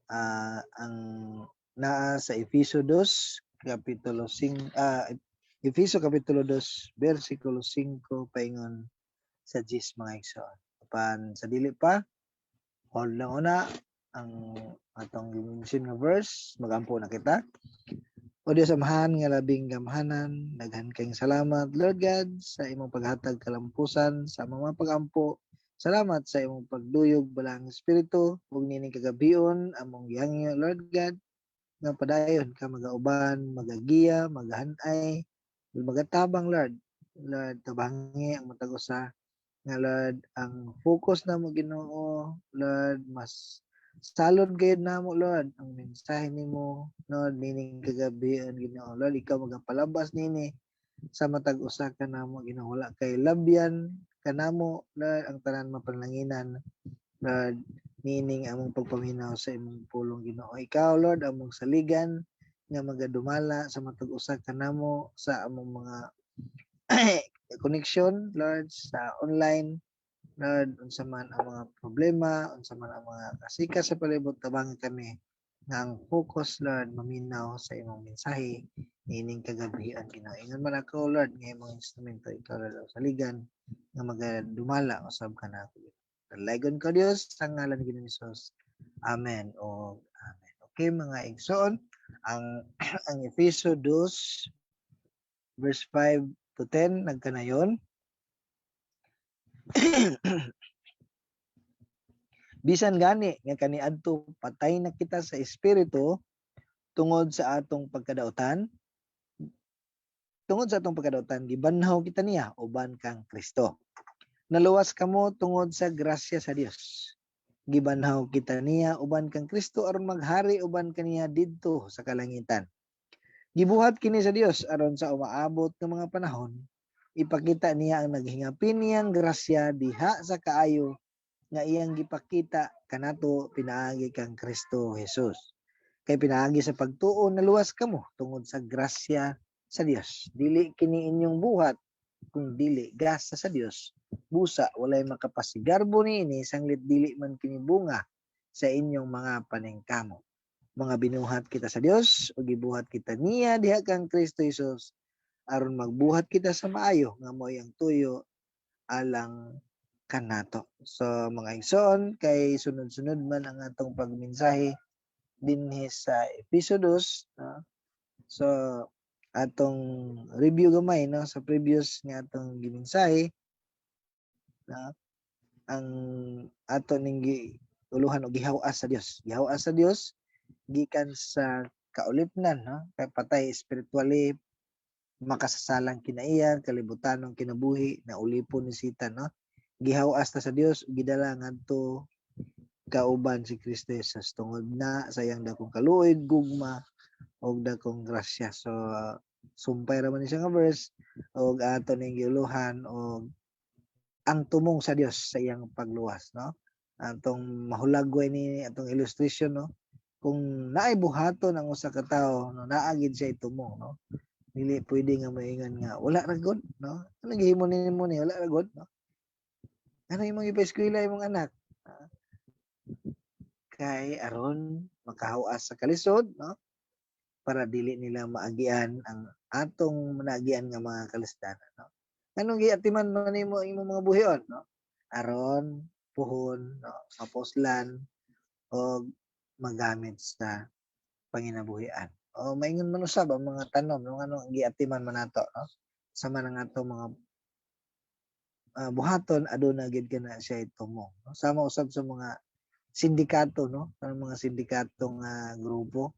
Ang naa sa Efeso 2 kapitulo 5, Efeso kapitulo 2 bersikulo 5 paingon sa 10, mga igsoon. Apan sa dili pa, hold lang una ang atong gimension nga verse, magampo na kita. O Diyos Amahan nga labing gamhanan, daghan kayong salamat, Lord God, sa imong paghatag kalampusan sa among mga pagampo. Salamat sa imong pagduyog Balaang Espiritu ug nining kagabion among gihangyo, Lord God, nga padayon ka magauban, magagiya, magahanay, magatabang, Lord. Lord, tabangi ang matag usa nga, Lord, ang focus namo, Ginoo, Lord, mas salod gayud namo, Lord, ang mensahe nimo, Lord, nining kagabion, Ginoo. Lord, ikaw magapalabas nini sa matag usa ka namo, Ginoo. Wala kay labyan kanamo, Lord, ang tanan mapanlanginan, Lord, nining among pagpaminaw sa imong pulong, Ginoo. Ikaw, Lord, among saligan nga magadumala sa matag usa kanamo sa among mga connection, Lord, sa online. Lord, unsa man ang mga problema, unsa man ang mga kasika sa palibot, tabangi kami nga ang focus, Lord, maminaw sa imong mensahe niining kagabion, Ginoo. Ingon man ako, Lord, nga imong instrumento, ikaw, Lord, ang saligan nga magadumala usab kanako. Dalaygon ka, Dios, sa ngalan ni Ginoong Hesus. Amen o amen. Okay, mga igsoon, ang Efeso 2 verse 5 to 10 nagkanayon. Bisan gani nga kaniadto patay na kita sa espiritu tungod sa atong pagkadautan, tungod sa atong pagkadautan gibanhaw kita niya uban kang Kristo. Naluwas kamo tungod sa grasya sa Dios. Gibanhaw kita niya uban kang Kristo aron maghari uban kaniya didto sa kalangitan. Gibuhat kini sa Dios aron sa umaabot nga mga panahon ipakita niya ang naghingapin niyang grasya diha sa kaayo nga iyang gipakita kanato pinaagi kang Kristo Jesus. Kay pinaagi sa pagtuo naluwas kamo tungod sa grasya sa Dios. Dili kini inyong buhat kung dili gasa sa Dios. Busa walay makapasigarbo niini, sanglit dili man kini bunga sa inyong mga paningkamot. Mga binuhat kita sa Dios ug gibuhat kita niya diha kang Kristo Jesus aron magbuhat kita sa maayo nga mao ang tuyo alang kanato. So mga igsoon, kay sunod-sunod man ang atong pagmensahe dinhi sa Efeso 2, no? So atong review gamay, no, sa previous nga atong gimensahe, no? Ang ato ning uluhan og gihaw-as sa Dios. Gihaw-as sa Dios gikan sa kaulipnan, no? Kay patay spiritually, makasasalang kinaiyan, kalibutanong kinabuhi na ulipon ni Satan, no? Gihaw-as ta sa Dios, gidala ngadto kauban si Kristo Jesus tungod na sa iyang dakong kaluoy, gugma ug dakong grasya. So sumpay ra man ni siya nga verse ug ato ning giuluhan og ang tumong sa Dios sa iyang pagluwas, no? Atong mahulagway ni atong illustration, no? Kung naay buhaton ang usa ka tawo, no, naa gid siya tumong, no? Dili pwede nga maingon nga wala ra gud, no? Ano gihimo nimo ni? Wala ra gud, no? Ano imong ipa-eskwela imong anak? Kay aron makahawas sa kalisod, no? Para dili nila maagian ang atong naagian nga mga kalisdanan, no? Anong giatiman man nimo imong mga buhion, no? Aron puhon, no, mapuslan og magamit sa panginabuhian. O maingon man usab ang mga tanom, no, nganong giatiman man nato, no? Sama ng atong mga buhaton, aduna gid kana siya tumong, no? Sama usab sa mga sindikato, no? Ang mga sindikato nga grupo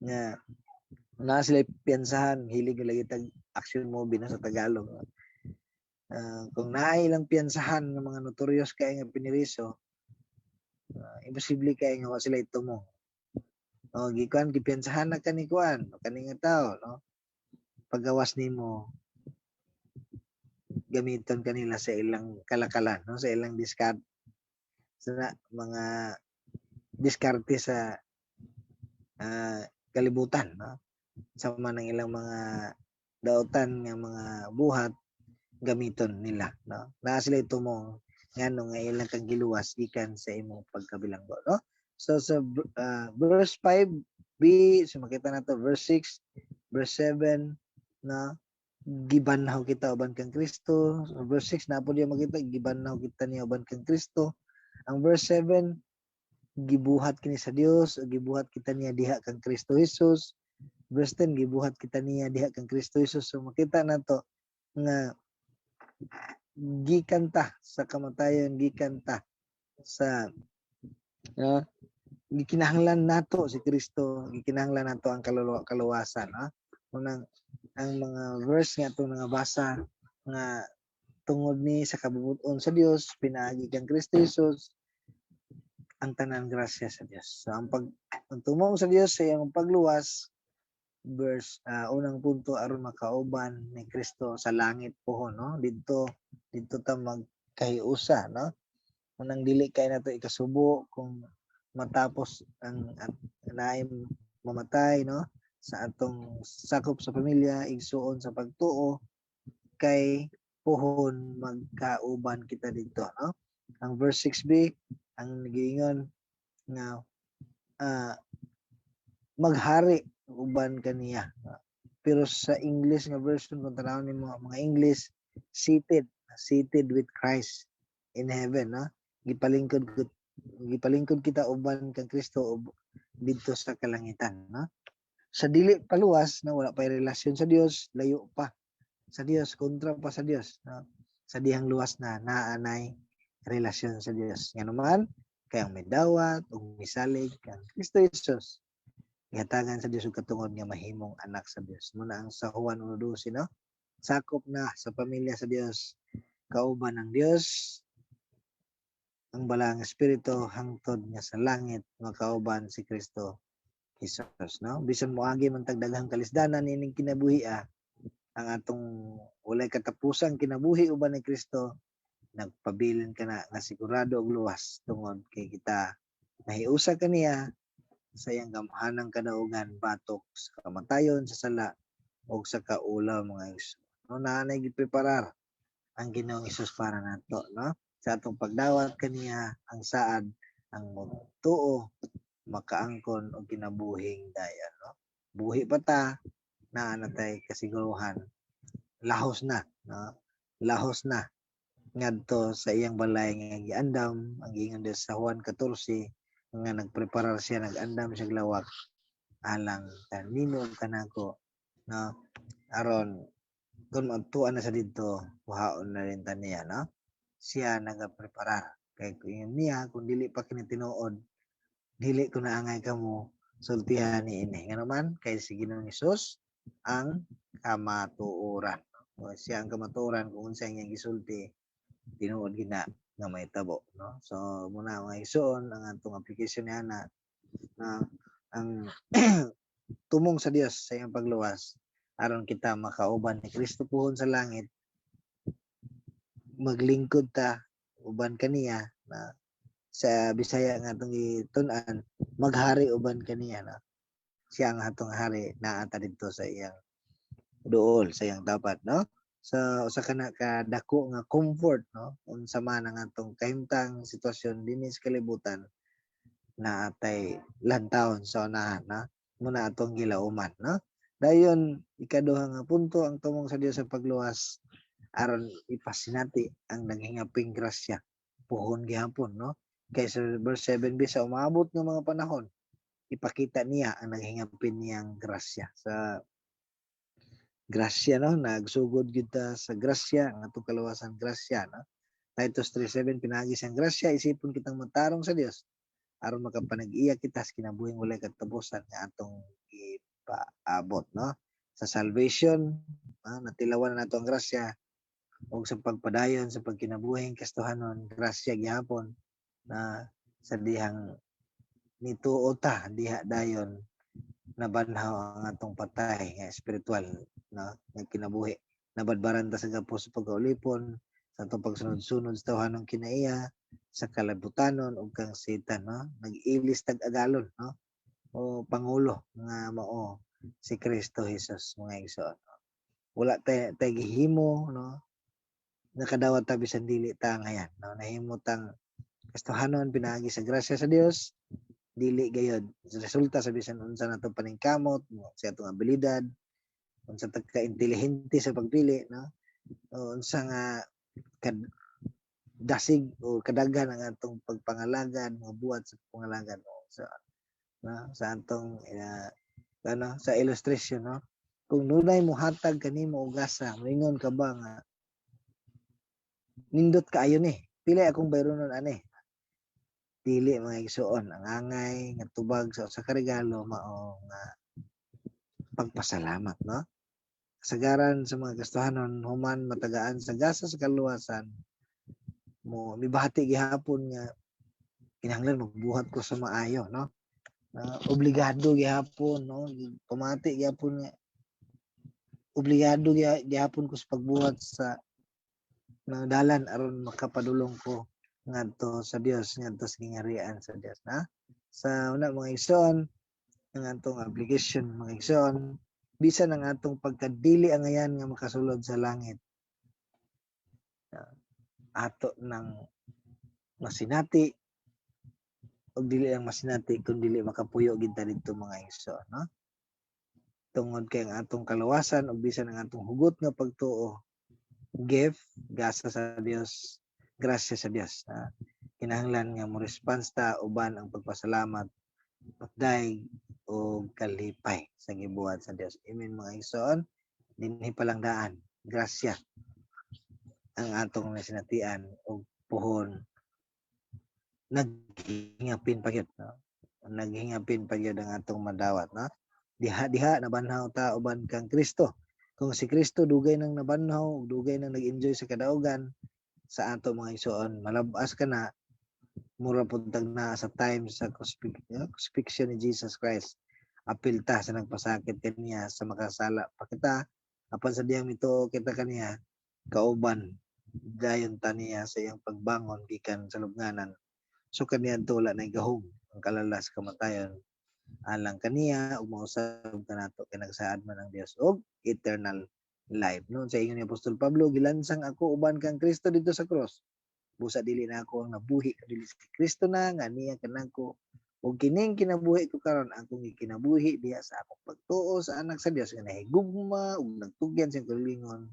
nga naa sila piyansahan, hilig lagi tag action movie na sa Tagalog, no? Kung naay ilang piyansahan ng mga notorious kay nga piniriso, imposible kay nga wa sila itumong. O gikuan, gipiyansahan na kani kuan, kani nga tao, no? Pagawas nimo, gamiton kanila sa ilang kalakalan, no, sa ilang discard, sa mga diskarte sa kalibutan, no? Sama ng ilang mga dautan nga mga buhat, gamiton nila, no? Naa sila tumong ngano nga ilang kang giluwas gikan sa imong pagkabilanggo, no? So sa verse 5b, so makita nato verse 6, verse 7 na gibanhaw kita uban kang Kristo. So, verse 6 na po diya makita gibanhaw kita niya uban kang Kristo. Ang verse 7, gibuhat kini sa Dios o gibuhat kita niya diha kang Kristo Jesus. Verse 10, gibuhat kita niya diha kang Kristo Jesus. So makita nato nga gikan ta sa kamatayon, gikan ta sa, no, gikinahanglan nato si Kristo, gikinahanglan nato ang kaluwasan, no? Unang ang mga verse nga atong nabasa nga tungod ni sa kabubut-on sa Dios pinaagi kang Kristo Jesus, ang tanan grasya sa Dios. So ang tumong sa Dios sa iyang pagluwas, verse unang punto, aron makauban ni Kristo sa langit pohon, no? Didto didto ta magkahiusa, no? Unang dili kay nato ikasubo kung matapos ang at naay mamatay, no, sa atong sakop sa pamilya, igsuon sa pagtuo, kay pohon magkauban kita didto, no? Ang verse 6b ang nagiingon nga maghari uban kaniya. Pero sa English nga version, kung tanawon nimo mga English, seated seated with Christ in heaven, no? Gipalingkod kita uban kang Kristo didto sa kalangitan, no? Sa dili paluwas, no, wala pa relasyon sa Dios, layo pa sa Dios, kontra pa sa Dios, no? Sa dihang luwas na, naanay relasyon sa Dios. Ngano man kay ang midawat ug misalig kang Kristo Jesus, gihatagan sa Dios og katungod nga mahimong anak sa Dios. Muna ang sa Juan 1:12, no? Sakop na sa pamilya sa Dios, kauban ng Dios ang Balaang Espiritu hangtod nga sa langit makauban si Kristo Jesus, no? Bisan moagi man tag daghang kalisdanan niining kinabuhi, ang atong walay katapusang kinabuhi uban ni Kristo, nagpabilin kana nga sigurado og luwas tungod kay kita nahiusa kaniya sa iyang gamhanang kadaugan batok sa kamatayon, sa sala ug sa kaulaw, mga igsoon. No, naa nay gipreparar ang Ginoong Hesus para nato, no? Sa atong pagdawat kaniya, ang saad ang motuo makaangkon og kinabuhing dayon, no? Buhi pa ta, naa na tay kasiguruhan. Lahos na, no? Lahos na ngadto sa iyang balay nga giandam. Ang giingon diri sa Juan 14 nga nagpreparar siya, nag-andam siya lawak alang kanimo ug kanako, no? Aron kung magtuan na sa didto, kuhaon na rin ta niya, no? Siya nagapreparar kay ingon niya, "Kung dili pa kini tinuod, dili ko na angay kamo sultihan niini." Ngano man kay si Ginoong Hesus ang kamatuoran. O, siya ang kamatuoran. Kung unsa iyang gisulti, tinuod gina nga mahitabo, no? So muna, mga igsoon, ang atong application niana na ang tumong sa Dios sa iyang pagluwas aron kita makauban ni Kristo puhon sa langit, maglingkod ta uban kaniya, na sa Bisaya nga atong gitun-an, maghari uban kaniya, no? Siya ang atong hari, naa ta didto sa iyang duol, sa iyang dapat, no? So usa ka na ka dako nga comfort, no? Unsa man ang atong kahimtang sitwasyon dinhi sa kalibutan, naa tay lantawon sa unahan, no? Muna atong gilauman, no? Dayon, ikaduha nga punto, ang tumong sa Dios sa pagluwas aron ipasinati ang naghingaping grasya puhon gihapon, no? Kay sa verse 7b, sa umaabot nga mga panahon ipakita niya ang naghingapin niyang grasya. Sa grasya, no? Nagsugod gyud ta sa grasya. Ang atong kaluwasan, grasya, no? Titus 3:7, pinaagi sa grasya isipon kitang matarong sa Dios aron makapanag-iya kita sa kinabuhing walay katapusan nga atong gipaabot, no? Sa salvation, natilawan na nato ang grasya, ug sa pagpadayon sa pagkinabuhing kastohanon, grasya gihapon, na sa dihang nituo ta diha, dayon nabanhaw ang atong patay nga espiritual, no, nga kinabuhi. Nabadbaran ta sa gapos sa pagkaulipon sa atong pagsunod-sunod sa tawhanong kinaiya, sa kalabutanon ug kang Satan, no? Nag-ilis tag agalon, no, o pangulo nga mao si Kristo Jesus, mga igsoon. Wala tay gihimo, no? Nakadawat ta bisan dili ta angayan, no? Nahimo tang kastohanon pinaagi sa grasya sa Dios. Dili gayod resulta sa bisan unsa nato paningkamot sa atong abilidad, unsa ta ka intelihente sa pagpili, no, o unsa nga kad dasig o kadaghan ang atong pagpangalagad, mga buhat sa pangalagad, no, sa, no, sa atong ano sa illustration, no, kung nunay mohatag kanimo og gasa, moingon ka ba nga nindot kaayo ni, pila akong bayronon ani? Dili, mga igsuon. Ang angay nga tubag sa usa ka regalo mao nga pagpasalamat, no? Kasagaran sa mga Kristohanon, human matagaan sa gasa sa kaluwasan, mo mibati gihapon nga kinahanglan magbuhat ko sa maayo, no? Obligado gihapon, no, pamati gihapon nga obligado gihapon ko sa pagbuhat sa na dalan aron makapadulong ko ngadto sa Dios, ngadto sa gingharian sa Dios na. Sa una, mga igsoon, ang atong application, mga igsoon, bisan ang atong pagkadili angayan nga makasulod sa langit, ato nang masinati, og dili lang masinati kun dili makapuyo gid ta didto, mga igsoon, no, tungod kay ang atong kaluwasan ug bisan ang atong hugot nga pagtuo, gift, gasa sa Dios, grasya sa Dios. Kinahanglan nga mo response ta uban ang pagpasalamat, pagdayeg o kalipay sa gibuhat sa Dios. Amen, mga igsoon. Dinhi pa lang daan, grasya ang atong nasinatian og puhon naghingapin pa gyud, no? Naghingapin pa gyud ang atong madawat, no? Diha diha nabanhaw ta uban kang Kristo. Kung si Kristo dugay nang nabanhaw, dugay nang nag-enjoy sa kadaugan, sa ato, mga igsoon, malabas ka na, mura pud tag naa sa time sa crucifixion ni Jesus Christ. Apil ta sa nagpasakit kaniya sa makasala pa kita, apan sa diyang mituo kita kaniya, kauban dayon ta niya sa iyang pagbangon gikan sa lubnganan. So kaniadto wala nay gahom ang kalalas kamatayon alang kaniya ug mausab kanato kay nagsaad man ang Dios og eternal life, no? Sa ingon ni Apostol Pablo, "Gilansang ako uban kang Kristo didto sa cross. Busa dili na ako ang nabuhi kundi si Kristo na nga niya kanako, ug kining kinabuhi ko karon akong gikinabuhi diha sa akong pagtuo sa Anak sa Dios nga nahigugma ug nagtugyan sa kaugalingon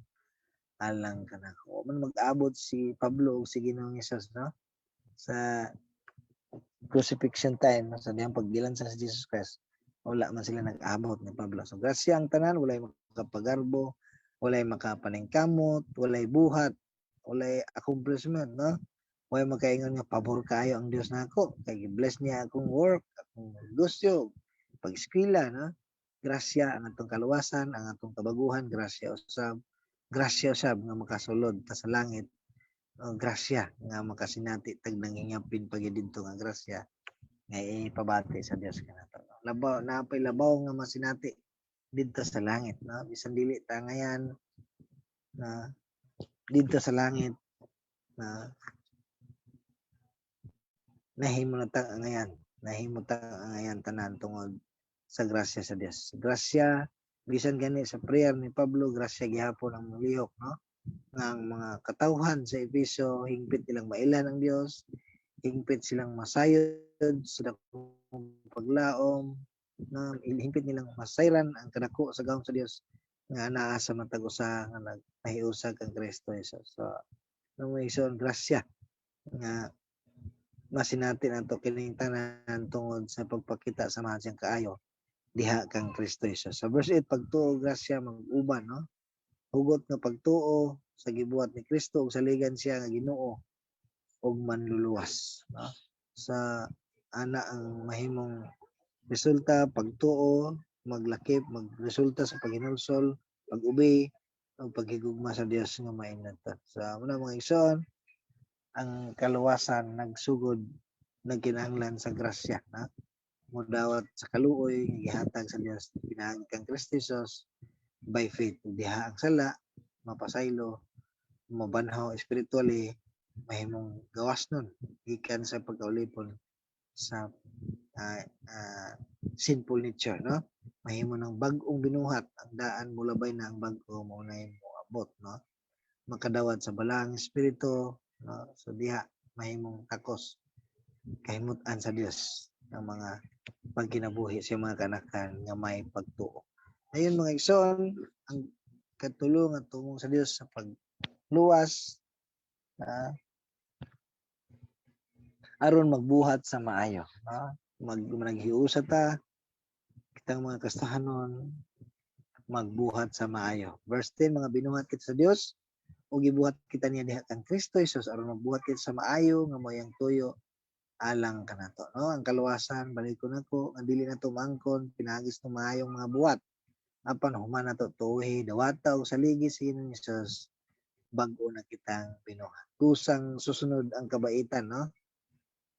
alang kanako." Wa man mag-abot si Pablo ug si Ginoong Hesus, no, sa crucifixion time, no, sa diyang paggilansang sa Jesus Christ. Wala man sila nag-abot ni Pablo. So grasya ang tanan, walay makapagarbo, walay makapaningkamot, walay buhat, walay accomplishment, no? Walay makaingon nga pabor kaayo ang Dios nako kay gi-bless niya akong work, akong negosyo, pag-eskwela, no? Grasya ang atong kaluwasan, ang atong kabaguhan, grasya usab, grasya usab nga makasulod ta sa langit. O grasya nga makasinati tag nangingapin pa gyud didto nga grasya nga ipabati sa Dios kanato. Labaw naa pay labaw nga masinati didto sa langit, no? Bisan dili ta ngayan na didto sa langit na nahimo na tang angayan, nahimo tang angayan tanan tungod sa grasya sa Dios. Grasya, bisan gani sa prayer ni Pablo, grasya gihapon ang molihok, no? Nga ang mga katawhan sa Efeso hingpit nilang mailan ang Dios, hingpit silang masayod sa dakong paglaom, na hingpit nilang masayran ang kadako sa gahom sa Dios nga anaa sa matag usa nga nagnahiusa kang Kristo Jesus. So, mga igsoon, grasya nga masinati nato kining tanan tungod sa pagpakita sa mahal siyang kaayo diha kang Kristo Jesus. Sa verse 8, pagtuo, grasya mag-uban, no? Hugot nga pagtuo sa gibuhat ni Kristo ug saligan siya nga Ginoo ug manluluwas, no? Sa ana ang mahimong resulta, pagtuo maglakip, magresulta sa paghinulsol, pag-obey ug paghigugma sa Dios nga mainat. Sa muna, mga igsoon, ang kaluwasan nagsugod, nagkinahanglan sa grasya, na modawat sa kaluoy nga gihatag sa Dios pinaagi kang Kristo Jesus by faith. Diha ang sala mapasaylo, mabanhaw spiritually, mahimong gawas nun gikan sa pagkaulipon sa sinful nature, no? Mahimo ng bag-ong binuhat ang daan, mulabay na ang bag-o, mao nay moabot, no, makadawat sa balaang espiritu, no? So diha mahimong takos kahimut-an sa Dios. Ang mga pagkinabuhi sa mga kanakan nga may pagtuo. Ayun, mga igsoon, ang katulo nga tumong sa Dios sa pagluwas na aron magbuhat sa maayo, no? Naghiusa ta kitang mga Kristohanon magbuhat sa maayo. Verse 10, mga binuhat kita sa Dios o gibuhat kita niya diha kang Kristo Jesus aron magbuhat kita sa maayo nga mo'y ang tuyo alang kanato, no? Ang kaluwasan, balik ko nako, nga dili nato maangkon pinaagi sa maayong mga buhat, apan human nato tuhi, dawata og saligi sa Ginoong Jesus, bag-o na kitang binuhat. Kusang susunod ang kabaitan, no?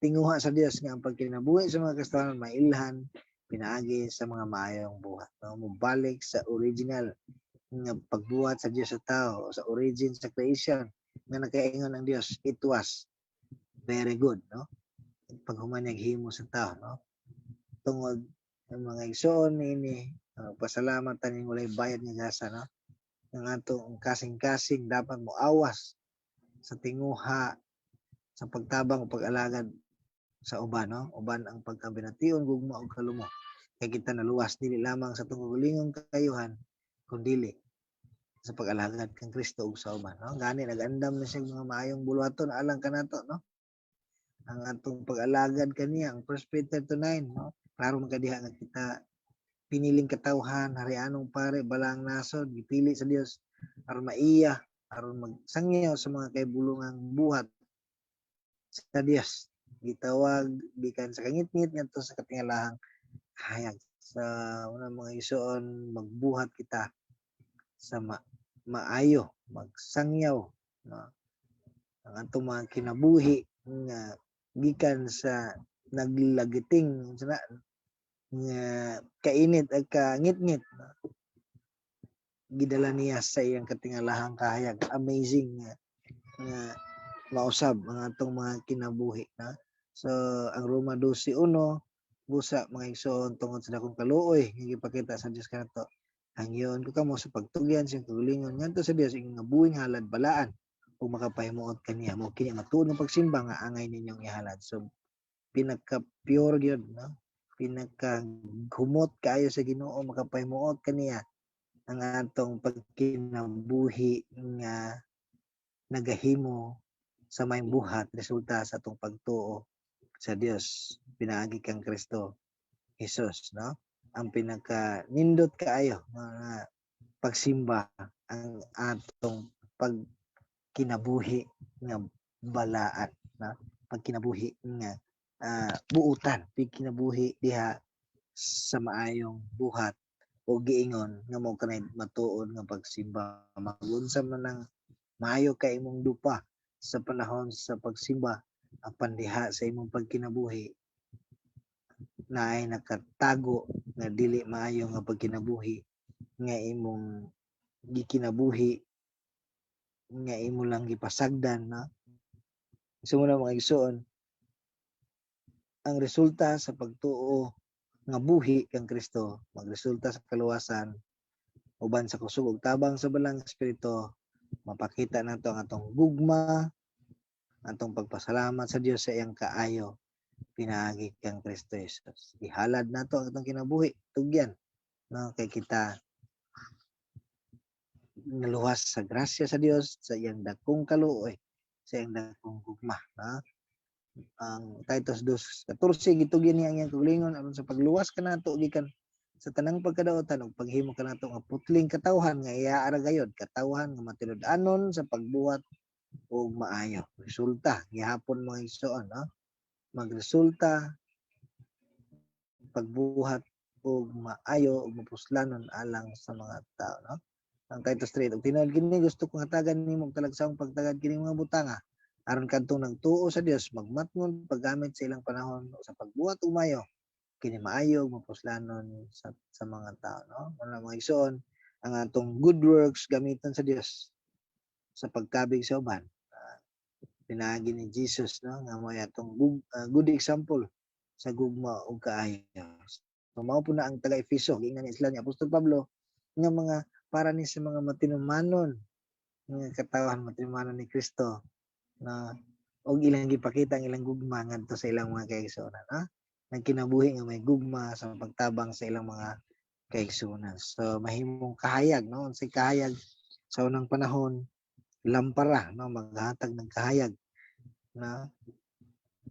Tinguha sa Dios nga ang pagkinabuhi sa mga Kristohanon mailhan pinaagi sa mga maayong buhat, no? Mobalik sa original nga pagbuhat sa Dios sa tao, sa origin sa creation nga nakaingon ang Dios, "It was very good," no? Paghuman niya himo sa tao, no? Tungod ang mga igsoon niini, pasalamat taning walay bayad nga gasa, no? Ang atong kasing-kasing dapat mo awas sa tinguha sa pagtabang o pag-alagad sa uban, no? Uban ang pagkabination, gugma ug kalumo, kay kita naluwas dili lamang sa atong kaugalingong kayuhan kundili sa pag-alagad kang Kristo ug sa uban, no? Gani nag-andam na siya mga maayong buluhaton alang kanato, no? Ang atong pag-alagad kaniya, ang 1 Peter 2:9, no? Klaro man kadiha nga kita piniling katawhan, harianong pare, balaang nasod, gipili sa Dios aron maiya, aron magsangyaw sa mga kaibulongang buhat sa Dios, gitawag gikan sa kangitngit ngadto sa katingalahang kahayag. Sa una, mga igsoon, magbuhat kita sa maayo, magsangyaw, no? Ang atong mga kinabuhi nga gikan sa naglagiting sa nga kainit at kangitngit, no? Gidala niya sa iyang katingalahang kahayag. Amazing nga mausab ang atong mga kinabuhi, no? So ang Roma 12:1, busa, mga igsoon, tungod sa dakong kaluoy nga gipakita sa Dios kanato, hangyoon ko kamo sa pagtugyan sa kaugalingon ngadto sa Dios nga buhing halad, balaan ug makapahimuot kaniya. Mao kini matuod nga pagsimba nga angay ninyong ihalad. So pinaka pure gyud, no? Pinaka humot kaayo sa Ginoo, makapahimuot kaniya ang atong pagkinabuhi nga nagahimo sa maayong buhat, resulta sa atong pagtuo sa Dios pinaagi kang Kristo Jesus, no? Ang pinaka nindot kaayo nga pagsimba, ang atong pagkinabuhi nga balaan, no? Pagkinabuhi nga buutan, pagkinabuhi diha sa maayong buhat o giingon nga mao kanay matuod nga pagsimba. Magunsa man ang maayo kay imong dupa sa panahon sa pagsimba, apan diha sa imong pagkinabuhi naay nakatago nga dili maayo nga pagkinabuhi nga imong gikinabuhi nga imo lang gipasagdan, no? So muna, mga igsoon, ang resulta sa pagtuo nga buhi kang Kristo magresulta sa kaluwasan uban sa kusog ug tabang sa Balaang Espiritu. Mapakita nato ang atong gugma, atong pagpasalamat sa Dios sa iyang kaayo pinaagi kang Kristo Jesus. Ihalad nato ang atong kinabuhi, tugyan, no? Kay kita naluwas sa grasya sa Dios, sa iyang dakong kaluoy, sa iyang dakong gugma, no? Ang Titus 2:14, gitugyan niya ang iyang kaugalingon aron sa pagluwas kanato gikan sa tanang pagkadaotan ug paghimo kanato nga putling katawhan nga iya ara gayod, katawhan nga matinud-anon sa pagbuhat og maayo. Resulta gihapon, mga igsoon, no? Magresulta pagbuhat og maayo ug mapuslanon alang sa mga tao, no? Ang Titus 3, ug tinuod kini gusto kong hatagan nimo og talagsaong pagtagad kining mga butanga aron kadtong nagtuo sa Dios magmatngon paggamit sa ilang panahon sa pagbuhat og maayo. Kini maayo ug mapuslanon sa mga tao, no? Muna, mga igsoon, ang atong good works gamiton sa Dios sa pagkabig sa uban, pinaagi ni Jesus, no? Nga mo atong good example sa gugma ug kaayo. So mao po na ang taga Efeso, giingnan ni sila ni Apostol Pablo nga mga para ni sa mga matinumanon nga katawhan, matinumanon ni Kristo, na og ilang gipakita ang ilang gugma ngadto sa ilang mga kaigsuonan, no? Nagkinabuhi nga may gugma sa pagtabang sa ilang mga kaigsuonan. So mahimong kahayag, no? Unsay kahayag sa unang panahon? Lampara, no, maghatag ng kahayag na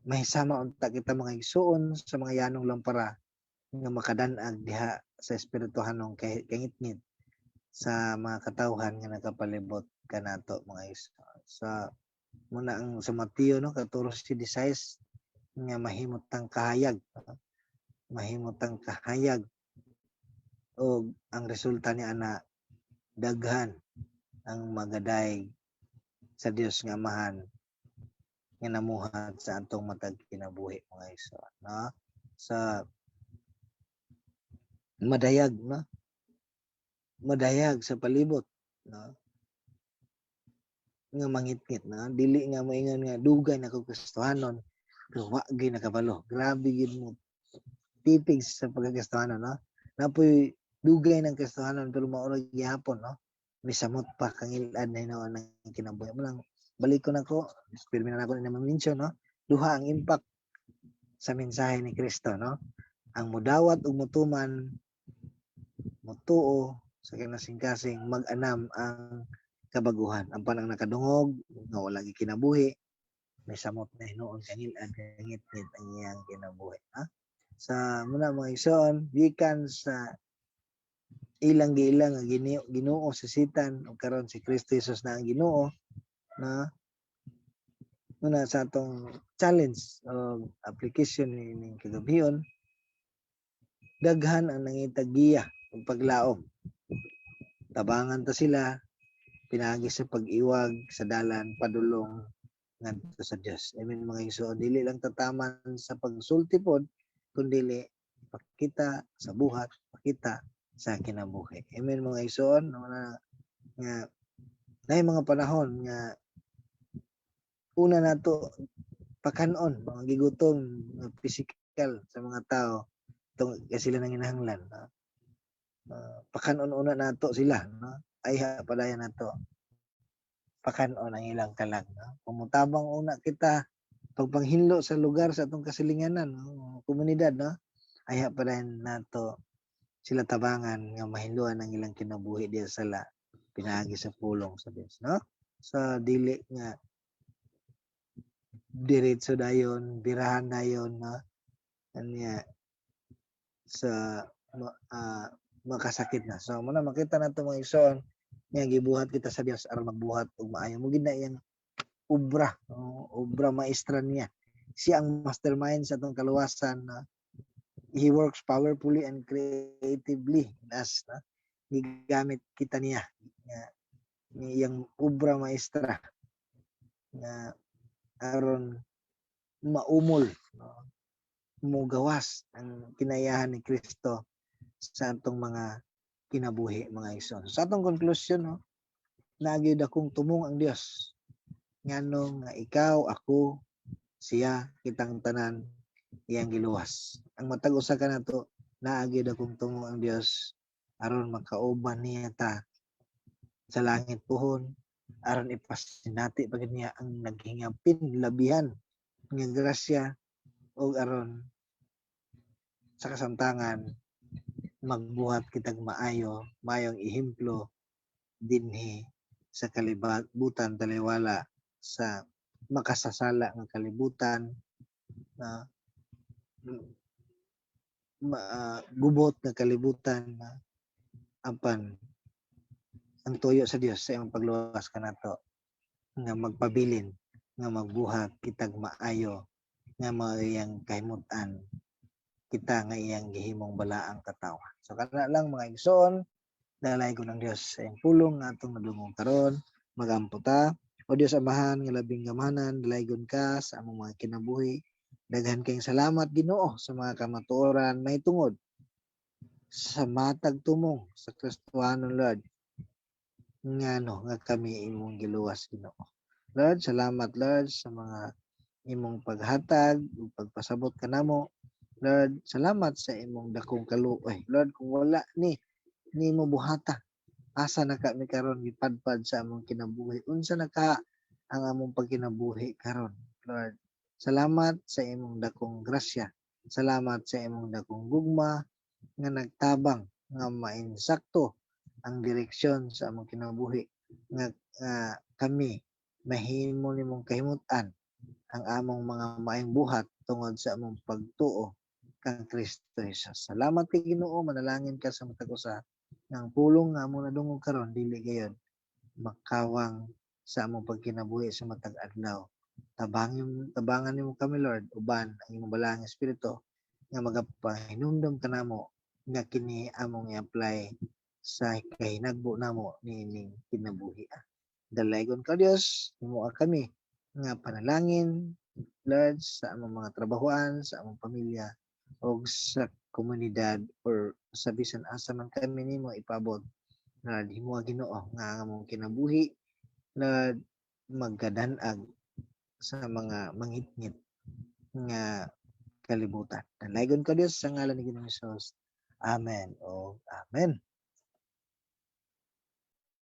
mahisama unta kita, mga igsuon, sa mga yanong lampara nga makadan-ag diha sa espirituhanong kangitngit sa mga katawhan nga nakapalibot kanato, mga igsoon. Sa muna ang sa Mateo, no, 14:16 nga mahimot tang kahayag, no? Mahimot tang kahayag og ang resulta ni ana, daghan ang magadayeg sa Dios nga Amahan nga namuhat sa atong matag kinabuhi, mga igsoon, no? Sa madayag, no, madayag sa palibot, no, nga mangitngit na dili nga moingon nga dugay na ko Kristohanon pero wa gyud nakabalo. Grabe gyud mo tipig sa pagkakristohanon, no? Napoy dugay ng Kristohanon pero mao ra gihapon, no, misamot pa kangilad na hinuon ang kinabuhi mo lang. Balik ko nako, pirmi na nako ni mention, no, duha ang impact sa mensahe ni Kristo, no? Ang mudawat ug mutuman, mutuo sa kinasing-kasing, mag-anam ang kabaguhan. Apan ang nakadungog nga wala kinabuhi, may samot na hinuon kangilad, kangitngit ang iyang kinabuhi, ha? Sa muna, mga igsoon, gikan sa ilang giilang nga Ginoo si Sitan ug karon si Kristo Jesus na ang Ginoo na. Muna sa atong challenge o application ni kagabion, daghan ang nangitag giya ug paglaom. Tabangan ta sila pinaagi sa pag-iwag sa dalan padulong ngadto sa Dios. I mean, mga igsoon, dili lang tataman sa pagsulti pod, kundili pakita sa buhat, pakita sa kinabuhi. Amen, mga igsoon, na nga naay mga panahon nga una nato pakanon mga gigutom nga physical sa mga tao tong kay sila nanginahanglan, no? Pakanon una nato sila, no, ayha padayon nato pakanon ang ilang kalag, no? Kung motabang una kita pagpanghinlo sa lugar sa atong kasilinganan, no, komunidad, no, ayha padayon nato sila tabangan nga mahinloan ang ilang kinabuhi diha sa sala pinaagi sa pulong sa Dios, no? Sa dili nga diretso dayon, birahan dayon, no, anya sa makasakit na. So muna makita nato, mga igsoon, nga gibuhat kita sa Dios aron magbuhat og maayo. Mo gid na iyang obra, no? Obra maestra niya. Siya ang mastermind sa atong kaluwasan, no? He works powerfully and creatively in us, no? Gigamit kita niya nga iyang obra maestra nga aron maumol, no? Mugawas ang kinayahan ni Kristo sa atong mga kinabuhi, mga igsoon. So, sa atong conclusion, no, naa gyud akong tumong ang Dios nganong nga ikaw, ako, siya, kitang tanan iyang giluwas. Ang matag usa kanato, naa gyud akong tumong ang Dios aron makauban niya ta sa langit puhon, aron ipasinati pa gid niya ang naghingapin labihan nga grasya ug aron sa kasamtangan magbuhat kitag maayo, maayong ehemplo dinhi sa kalibutan, taliwala sa makasasala nga kalibutan na gubot nga kalibutan na. Apan ang tuyo sa Dios sa iyang pagluwas kanato nga magpabilin nga magbuhat kitag maayo nga mao iyang kahimutan kita nga iyang gihimong balaang katawhan. So kana lang, mga igsoon, dalaygon ang Dios sa iyang pulong nga atong nadungog karon. Magampo ta. O Dios Amahan nga labing gamhanan, dalaygon ka sa among mga kinabuhi. Daghan kayong salamat, Ginoo, sa mga kamatuoran mahitungod sa matag tumong sa Kristohanon, Lord. Ngano nga kami imong giluwas, Ginoo. Lord, salamat, Lord, sa mga imong paghatag ug pagpasabot kanamo. Lord, salamat sa imong dakong kaluoy. Lord, kung wala ni nimo buhata, asa na kami karon gipadpad sa among kinabuhi? Unsa na ka ang among pagkinabuhi karon? Lord, salamat sa imong dakong grasya. Salamat sa imong dakong gugma nga nagtabang nga mainsakto ang direksyon sa among kinabuhi nga kami mahimo nimong kahimut-an ang among mga maayong buhat tungod sa among pagtuo kang Kristo Jesus. Salamat kay Ginoo, manalangin ka sa matag usa ng pulong nga among nadungog karon dili gayon makawang sa among pagkinabuhi sa matag adlaw. Tabangan nimo kami, Lord, uban ang imong balaang espiritu nga magapahinumdom kanamo nga kini among i-apply sa kahinagbo namo niining kinabuhi. Dalaygon ka, Dios, himoa kami nga panalangin, Lord, sa among mga trabahoan, sa among pamilya o sa komunidad or sa bisan asa man kami nimo ipabot. Lord, himoa, Ginoo, nga ang among kinabuhi, Lord, magkadanag sa mga mangitngit nga kalibutan. Dalaygon ka, Dios, sa ngalan ni Ginoong Hesus. Amen o amen.